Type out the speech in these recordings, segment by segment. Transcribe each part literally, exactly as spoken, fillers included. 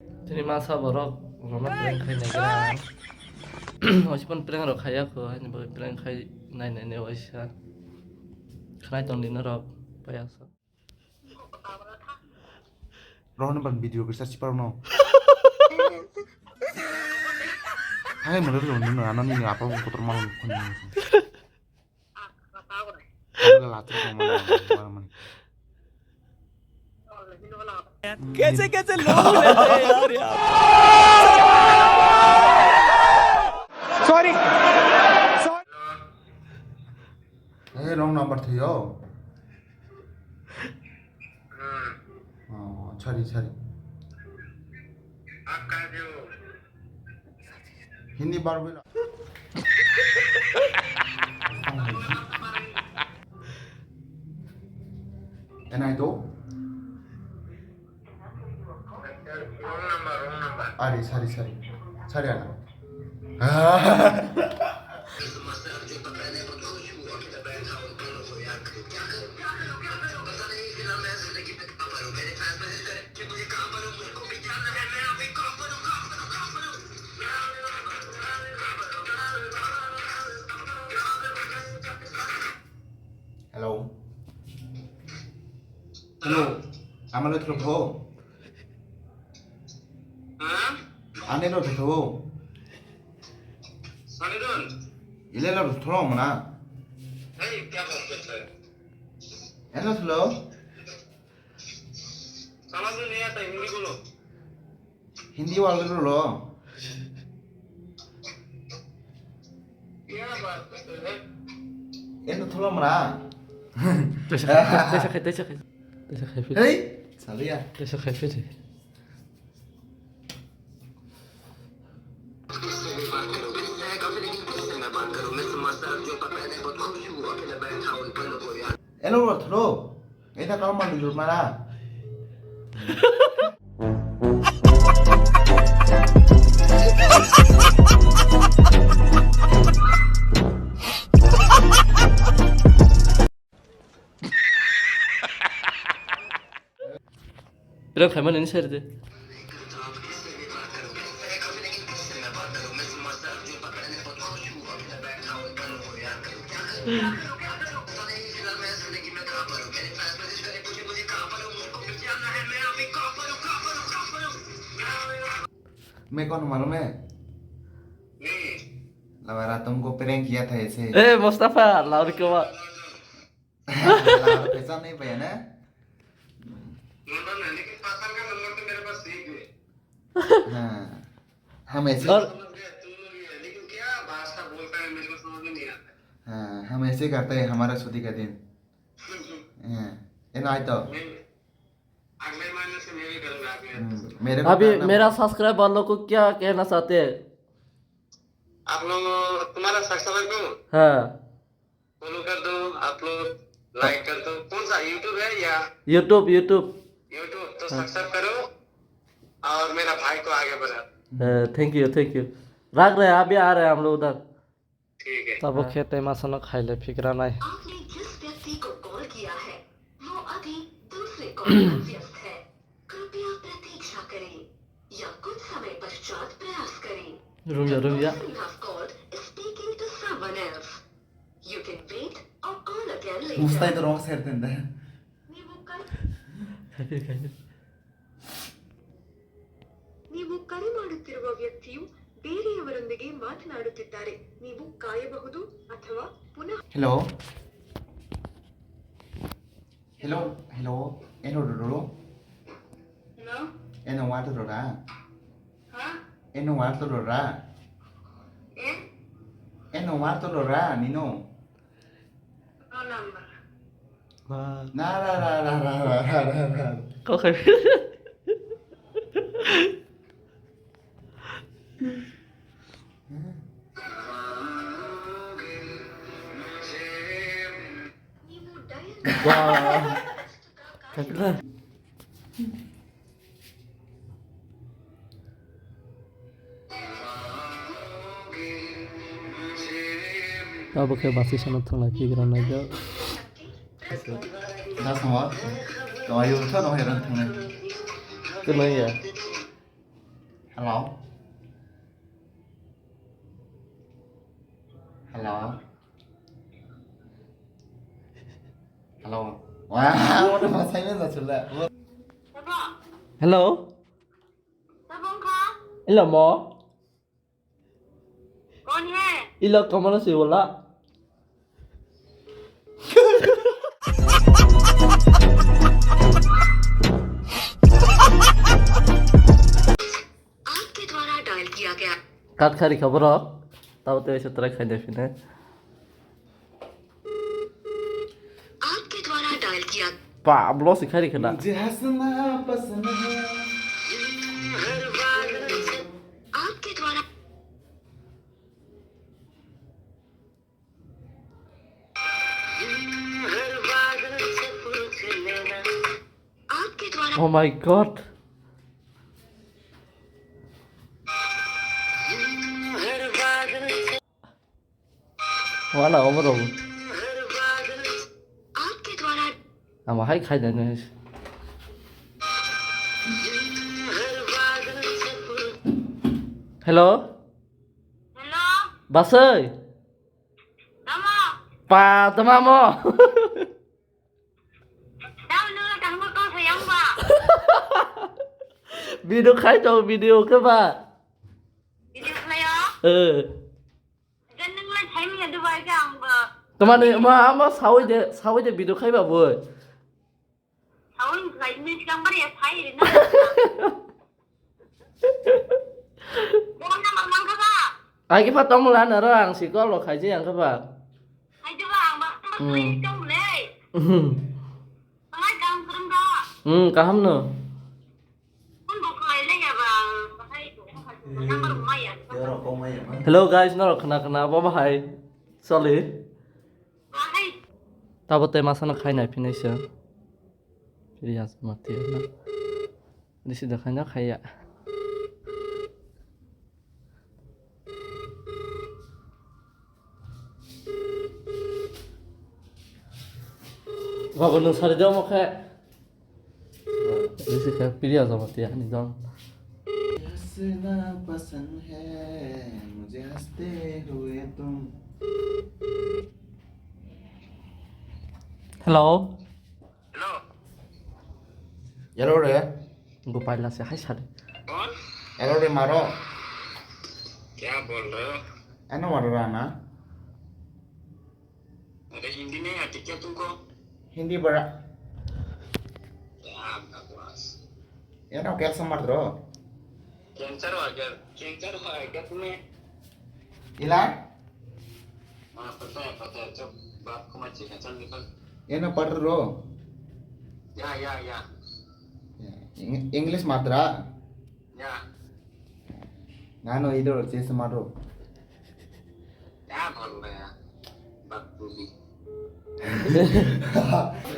Tini masa borok rokno prank khai naigra. Oisipon prank rok khaiya kho, haini bagwi prank khai nai nai ne oisa. Khnai tong di norok, payasa. Rohon ban video bisa sipar no. Hai mana tu mana ano ni apa pun kotor malam pun. Kaise kaise log mile the yaar, yaar. Sorry. Sorry. Hey, wrong number thayo. Oh, sorry, sorry. Hindi bar bila. And I do. Wrong number, wrong number. Sorry, sorry, sorry. Sorry, Anna. Hello. Hello. Amalo thro pho. Ane lo thro. Ile lo thro mana. Eno thlo. समझ में नहीं आता, हिंदी बोलो। Hindi wal rolo. क्या बात करते हैं? Eno tholo mra. Tesa khai, tesa khai, tesa khai. Tesa khai phiri. Hey, salia. Tesa khai phiri. Eno wal tholo. Eta kau mandi jur mara. Prank khaimani ni side de. मैं कौन मालूम है? लगा रहा तुमको प्रैंक किया था ऐसे। ए मुस्तफा, लाउड के वा। लाउड कैसा नहीं भैया ना? नंबर नहीं, लेकिन पापा का नंबर तो मेरे पास सेव है। हाँ, हम ऐसे और समझ गए, तुम लोग ये है, लेकिन क्या भाषा बोलता है, मेरे को समझ में नहीं आता। हाँ, हम ऐसे करते हैं हमारा शादी का दिन। हाँ, ये ना आए तो। नहीं, अगले महीने से मैं भी करूँगा, अगले हफ्ते से। हम्म, मेरे को अभी करना मेरा पड़ेगा। सब्सक्राइबर लोग को क्या कहना चाहते हैं? आप लोग, तुम्हारा सब्सक्राइबर को हाँ। फॉलो कर दो, आप लोग लाइक कर दो। कौन सा, YouTube है या YouTube, YouTube। YouTube तो हाँ। सब्सक्राइब करो और मेरा भाई को आगे बढ़ाओ। हाँ, thank you, thank you। रख रहे हैं, अभी आ रहे हैं हम लोग उधर। ठीक है। Tabuk khe tei masa no khaile phigra nai. आपने जिस व्यक्ति को कॉल किया है, वो अभी दूसरे कॉल पर व्यस्त है। कृपया प्रतीक्षा करें या कुछ समय पश्चात प्रयास करें। रुक जा, रुक जा। The person you have called is speaking to someone else. You can wait or call again later. Ustai to wrong side tenda. ನೀವು ಕರೆ ನೀವು ಕರೆ ಮಾಡುತ್ತಿರುವ ವ್ಯಕ್ತಿಯು ಬೇರೆಯವರೊಂದಿಗೆ ಮಾತನಾಡುತ್ತಿದ್ದಾರೆ. ನೀವು ಕಾಯಬಹುದು ಅಥವಾ ಪುನಃ Hello. Hello, hello. Eno roro. Hello. Eno wato rora. Ha? Eno wato rora. Eh? Eno wato rora, nino. Phone number. Wah. Na ra ra ra ra ra ra ra. Kok kayak Wah. Kagak. Abo khe basi sana thanglai phigra naijak. Nasamo, tongwi wngkha no hairan thangnai. Kwlaiya. Hello? Hello? Hello? Wow, what am I saying? That's a lot. Hello? Tabung kha? Ilo mo? Kon hai? Ilo kamana si wala? आपके द्वारा डायल किया गया। Kat khari kha borok. Tabo tei se try khai de phine. आपके द्वारा डायल किया। Pa, block si khari khana. मुझे हंसना पसंद है। आपके द्वारा। Oh my God. Wala omo rw. Ama hai khai dai nai. Hello? Hello? Basai? Tamo? Pa, tamo mo? Tamo nung tangmo to sayang ba? Video khai to, video khe ba? Video khlaio? Eh. Gan nung le thai mi adu ba ga ang ba. Tamani ma, ama sawi de, sawi de video khai ba boi. Sawi ni khlai ni sigang bari ya thai ri na. Phone number mang kha ba? Ai khe pha tong la na ro, ang si call lo khai je ang kha ba. Khai je ba ang ba. Hmm. Tong le. Hmm. Ang ai kam kurang ba. Hmm, kaham no. Hello guys, norok khna khna bo bahai choli. Tabo tei masano khai nai phinai se. Riyas mati na. Disi da khai na khaiya. Babu, nwng sari de omo khe. Nwng se khe piri ajama twi ani dol. हंसना पसंद है मुझे हंसते हुए तुम। Hello. Hello. Hello re. Go paila se hai sare. कौन? Hello re maro. क्या बोल रहे हो? Ano maro rana. अरे हिंदी नहीं आती क्या तुमको? Hindi bara. क्या बकवास। Ano kya samar ro? Cancer हो गया, कैंसर हो गया तुम्हें? Ila? हाँ, पता है, पता है। चुप, बाप को मत सिखा, चल निकल। Ano par ro? या, या, या। Eng-, English matra? या। Nano ido chase maro. क्या बोल रहे हैं? बकबूली।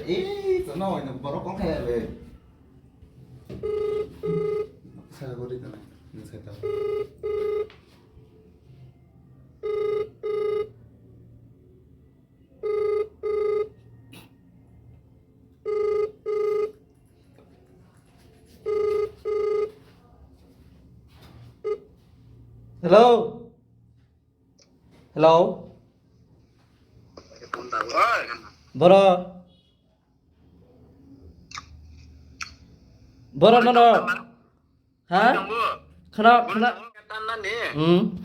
Eh, no, no, borok kok kaya be. Saya beri tanah. Ini saya tahu. Hello. Hello. Boro. Boro nono. Ha? Khna, khna. Hmm.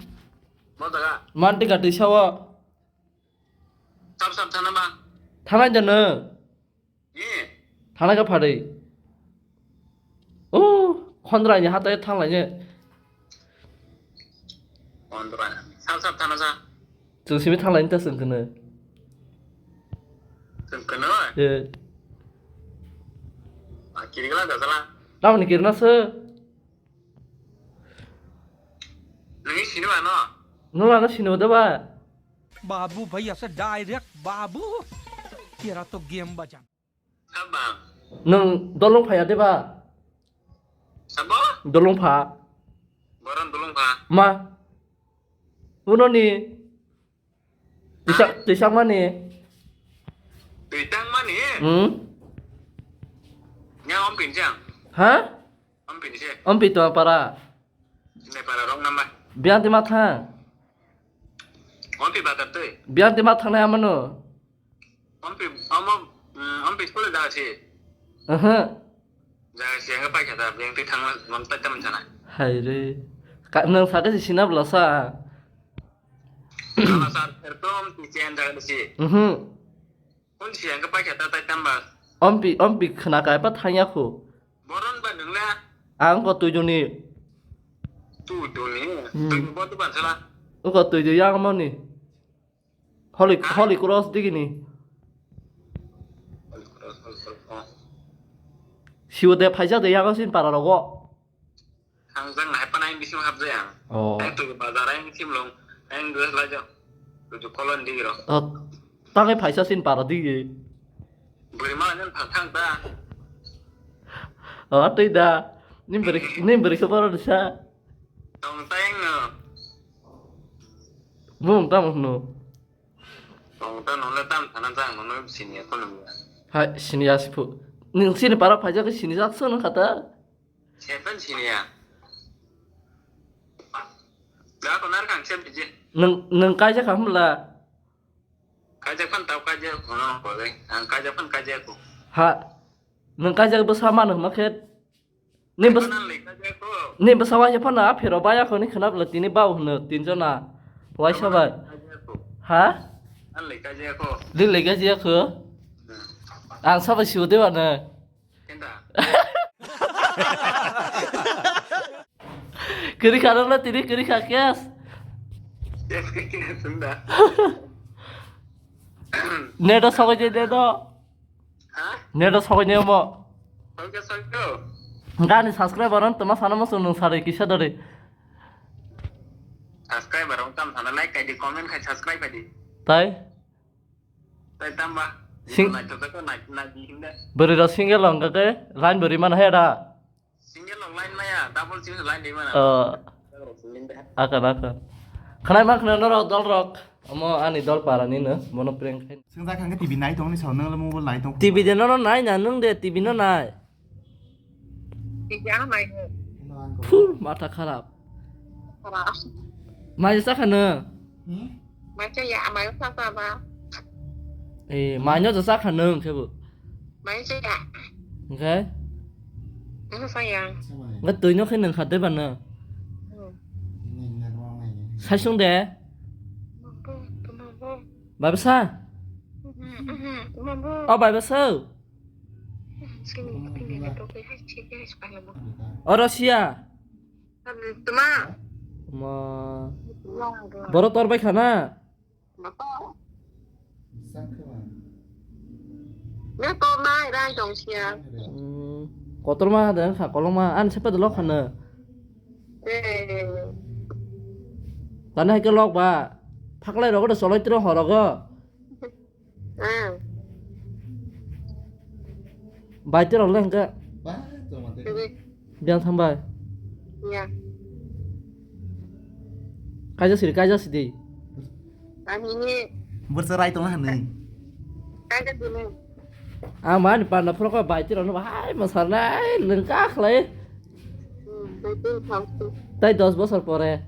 Manti kati sawo. Sap sap thana ba. Thanai jano. Ni. Thanai ka phari. O, khondra ni hatai thanglai ne. Khondra. Sap sap thana sa. Chwng simi thanglai ta chwng kene. Chwng kene? Eh. A, kiri gala da sala. Tamo ni kirna se. Nini sini ba no? No la no sini ba da ba. बाबू भाई ऐसे डायरेक्ट बाबू, तेरा तो गेम बजा। Saba. Nwng dolong phaya de ba? Sabo? Dolong pha. Boron dolong pha. Ma. Uno ni. Tisa, tisa mani. Twi tang mani? Hmm? Nya om pinjang. Ha? Om pinse. Om pi to para. Nepal rok nama. Biang di ma thang. Ompi bazar twi. Biang di ma thang nai amano. Ompi, omo, mm, ompi school da si. Aha. Jaga si ang paikha da, biang twi thangma, mam ta tam jana. Hai re. Ka, nang sa ka si sinap la sa. Kala sar, erkom ti chen jaga si. Mhm. Kun si ang paikha ta tai tamba. Ompi, ompi khna kai pa thangya khu. Boron ba nung la. Ang ko tui juni. Tu juni. Hmm. Tu bo tu ban sala. Ko tui ju yang mo ni. Holy, ha? Holy Cross digi ni. Holy Cross, Holy Cross, oh. Siu de phaisa de yang sin para rogo. Ang jang hai pana ang bising hap jaya. Oh. Ang tu bazar ang simlong. Ang dress la jang. Tu tu kolon digi ro. Oh. Tangai phaisa sin para digi. Buri ma nang phang thang ta. Oh, tei da. Nim beri, nim beri ko para sa. Tong tang no. Mung tam no. Tong ta no le tam thana jang no sini ko no. Hai, sini ya sipu. Ning sini para phaisa ke sini jak so no khata. Seven sini ya. Da ko nar kang sem piji. Nang, nang kaija ka hum la. Kaijak phan tau kaijak ko no ko le. Ang kaijak phan kaijak ko. Ha. Nang kaijak bwsa mano hwnma khe. Ni bwsa, nang le kaijak ko. Ni bwsa waisa phano a phero baya ko ni khwnap le tini bau hwno tin jona. Waisa bai. Kaijak ko. Ha? Ang le kaijak ko. Ni le kaijak ko. Hmm. Ang sabai siu de bana. Kenda. Kiri kha nang na tini kiri kha kes. Yes, kiri kha sunda. Nedo sogoi je nedo. Ha? Nedo sogoi ne mo. Sogoi sogoi. Gani subscriber on tuma sana mo sunung sare kisa dore. Subscriber on tam sana like kai di comment khai subscribe kai di. Tai? Tai tamba. Sing- Nai to ko nai nai di hinda. Bwrwi rok single long kake line bwrwi man hai da. Single long line maya, double single line di mana. Oh. Akan, akan. Khnai ma khna norok dol rok. Omo ani dol para ni no, bono prank khai. Sing jak kang T V nai tong ni sao nang le mobile nai tong. T V de no no nai na nung de T V no nai. Tija mai. Phu, matha kharap. Kharap. Mai sa kha nung? Hmm? Mai sa ya, mai sa sa ba. Eh, mai no sa kha nung khe bu. Mai sa ya. Oke. Mai sa ya. Ngat tui no khe nung kha de ba no. Hmm. Sai sung de. Mambo, mambo. Bai bwsa? Mhm, mhm, mambo. Oh, bai bwsa. Sini, sini, sini, sini, sini, sini, sini. Oh, Russia. Tuma. Ma. Tuma. Boro tor bai khana? Boro. Ne tor nai rai tong sia. Hmm. Kotor ma de kha kolong ma an sepe de lok khana. Eh. Tani hai ke lok ba. Phaklai rogo de soloi tiro horogo. Ah. Bai tiro leng ke. Ba, toma te. Biang thang bai. Ya. Kaija siri, kaija sidi. Ani ni. Bursa rai tong hanai. Kaija dulu. Ama ni panda phoro ko bai tiro no hai masarnai lengka khlai. Hmm, betul, betul. Tai dos bosor pore.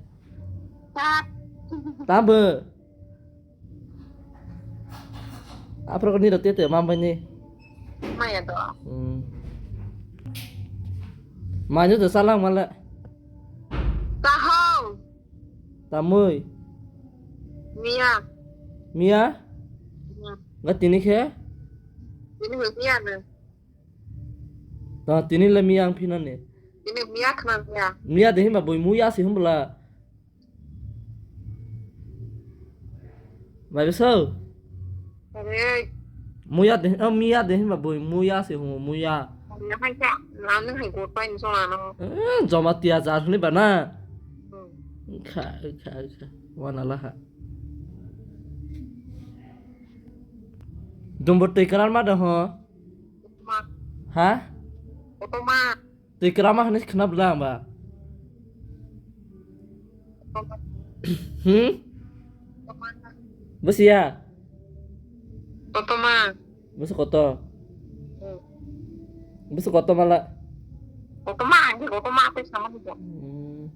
Sat. Tambo. Aphro ni rok tete mam bai ni. Maya to. Hmm. Manya to salang mala. Taho. Tamui. Mia. Mia? Hmm. Ga tini khe? Tini khe mia ne. Ta tini le mia ang phina ne. Tini mia khna mia. Mia de hima boi muya si humbla. Bai bwsao? Are. Muya de, oh, miya de hinba bui, muya se humo, muya. Muya hai sa, nang nang hai got pai ni song ano. Eh, joma tiya jar hwnwi ba na? Hmm. Kha, kha, kha. Wana laha. Dumbo twi kwran ma da ho? Otoma. Ha? Otoma. Twi kwrama hwnwi khna bwla ang ba. Hmm? Bwsya? Kotorma. Bwsya kotor? Hmm. Bwsya kotor mala? Kotorma, ang khe kotorma tei sama ni bo. Hmm.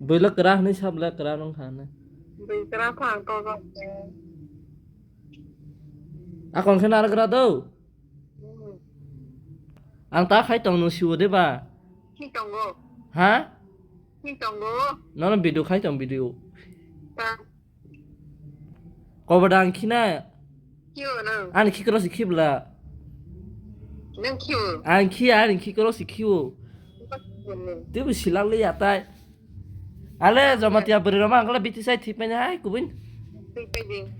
Bwilo kwra hwnwi sa bwle kwra nung kha hwnwi. Bwikra phang to jang. Akon khe nara kwra do. Hmm. Ang ta khai tong nung siwo de ba. Khi tongo. Ha? Khi tongo. Nono video khai tong video. Ta. Kobo da ang khina. Khiwo nang. Ani khikoro si khibla. Nang khiwo. Ang khiya ani khikoro si khiwo. Nang. Twi bo silak le ya tai. Ale Jamatia bwrwi rama angla biti sai thipmani hai kubin. Thipmani.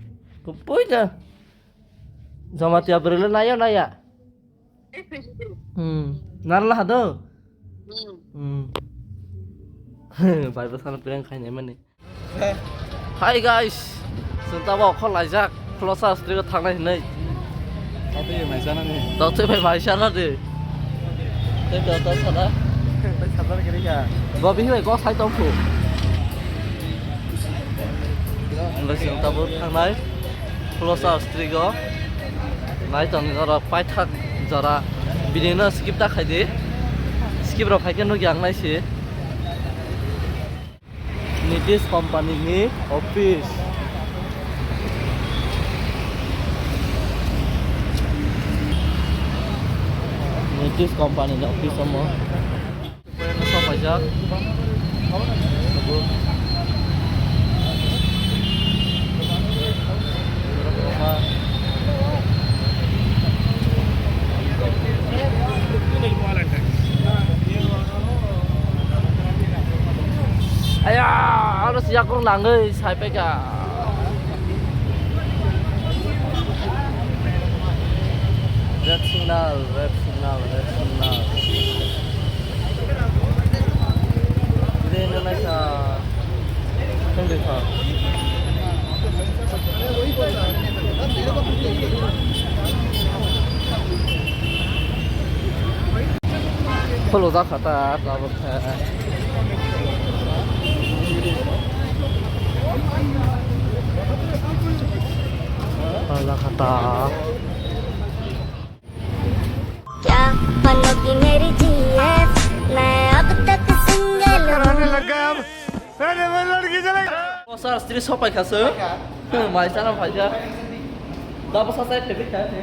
Kupoi da. Jamatia bwrwi le naya naya. Hmm. Narla hado. Hmm. Hmm. Bai bwsano prank khainai mani. Hi guys, chwng tabo okhor laijak, Khuloksa Street o thangnai hinwi. Totwi mai sana ni. Totwi bai mai sana de. Tei to to sana. Tei sana kiri ka. Bo bihi bai kok sai tong khu. Ang chwng tabo thangnai, Khuloksa Street o. Nai tong ni norok paithak jora. Bini no skip ta khai di. Skip rok khai khe nukya ang nai si. Nitish company ni office. Nitish company ni office omo. Sok paijak. Aya, aro si yakung nangwi sai paika. Red signal, red signal, red signal. Dino naisa. Thank you, sir. Khulujak kha ta tabuk khe. Khulujak kha ta. क्या पन्नों की मेरी जीएफ, मैं अब तक सिंगल हूँ। Khuloksa Street sok paikha se. Mai sana phaikha. Da bwsa sai phaibai kha se.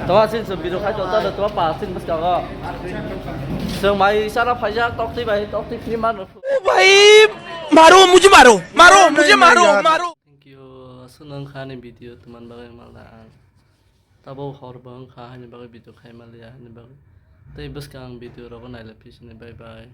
Tawa sin se video khai to ta to pa sin bas ka. Se mai sana phaijak tok twi bai tok twi film man. ओ भाई, मारो, मुझे मारो, मारो, मुझे मारो, मारो। Thank you. Aswk nang kha ni video tongmani bagwi malda ang. Tabo hor bo wngkha haini bagwi video khai manliya haini bagwi. Tei bwskang video rogo nailai phi sini, bye bye.